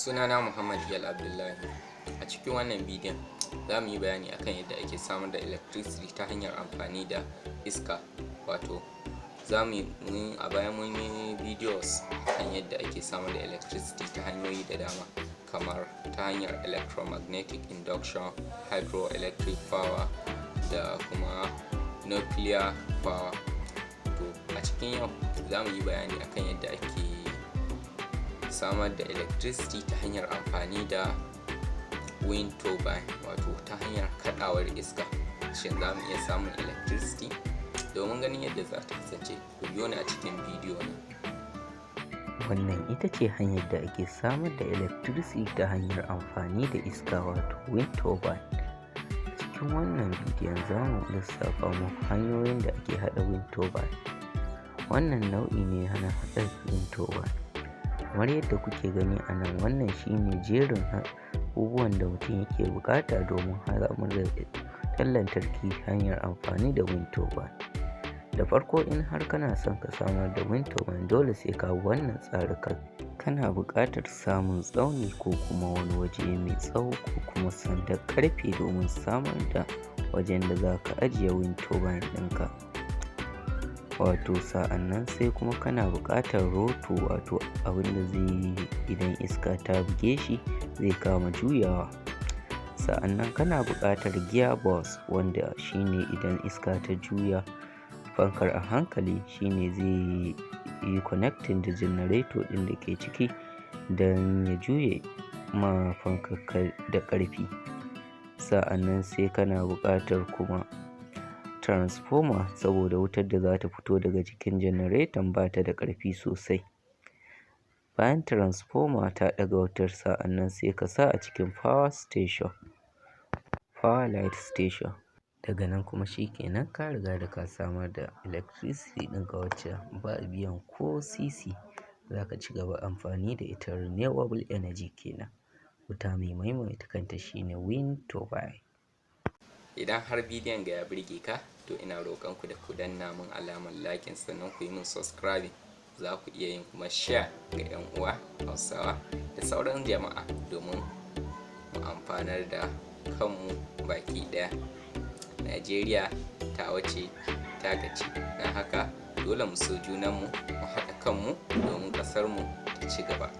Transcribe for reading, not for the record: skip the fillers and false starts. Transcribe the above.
Sunana Muhammad Iyal Abdullahi. A cikin wannan bidiyon za mu yi bayani akan yadda ake samar da electricity ta hanyar amfani da iska. Wato za mu yi, a baya mun yi videos kan yadda ake samar da electricity ta hanyoyi da dama, kamar ta hanyar electromagnetic induction, hydroelectric power da kuma nuclear power. To, a cikin yau za mu yi bayani akan yadda ake samar da electricity ta hanyar amfani da wind turbine, wato ta hanyar kaɗawar iska. Shin za mu iya samun electricity? Domin ganin yadda za ta kasance, ku biyo ni a cikin bidiyo na. Wannan ita ce hanyar da ake samar da electricity ta hanyar amfani da iska, wato wind turbine. Cikin wannan bidiyon za mu lissafa muku hanyoyin da ake haɗa wind turbine. Wannan nau'i ne na haɗa wind turbine. Kamar yadda kuke gani a nan, wannan shi ne jerin abubuwan da mutum yake buƙata domin samar da wutar lantarki hanyar amfani da wind turbine. Da farko, in har kana son ka samar da wind turbine, dole sai ka bi wannan tsarukan. Kana buƙatar samun tsauni ko kuma wani waje mai tsawo ko kuma sandar ƙarfe domin samar da wajen da za ka ajiye wind turbine ɗinka. Wato sa'annan sai kuma kana buƙatar rotor, wato abin da zai yi idan iska ta buge shi zai kama juyawa. Sa'annan kana buƙatar gearbox, wanda shine idan iska ta juya fankar a hankali, shine zai yi connecting da generator ɗin da ke ciki don ya juye ma fankar da ƙarfi. Sa'annan sai kana buƙatar kuma transformer, saboda wutar da za ta fito daga jikin generator ba ta da ƙarfi sosai. Bayan transformer ta ɗaga wutar, sa'annan sai ka sa a cikin power station, power light station. Daga nan kuma shi kenan, ka riga da ka samar da electricity ɗinka wacce ba biyan ko sisi, za ka ci gaba amfani da ita. Renewable energy kenan. Wuta mai maimaita kanta shine wind turbine. Idan har bidiyon ga ya burge ka, to ina roƙon ku da ku danna min alamar like, sannan ku yi min subscribing. Za ku iya yin kuma share ga 'yan uwa Hausawa da sauran jama'a domin mu amfanar da kanmu baki ɗaya. Najeriya tawa ce, taka ce, don haka dole mu so junanmu, mu haɗa kanmu domin ƙasarmu ta ci gaba.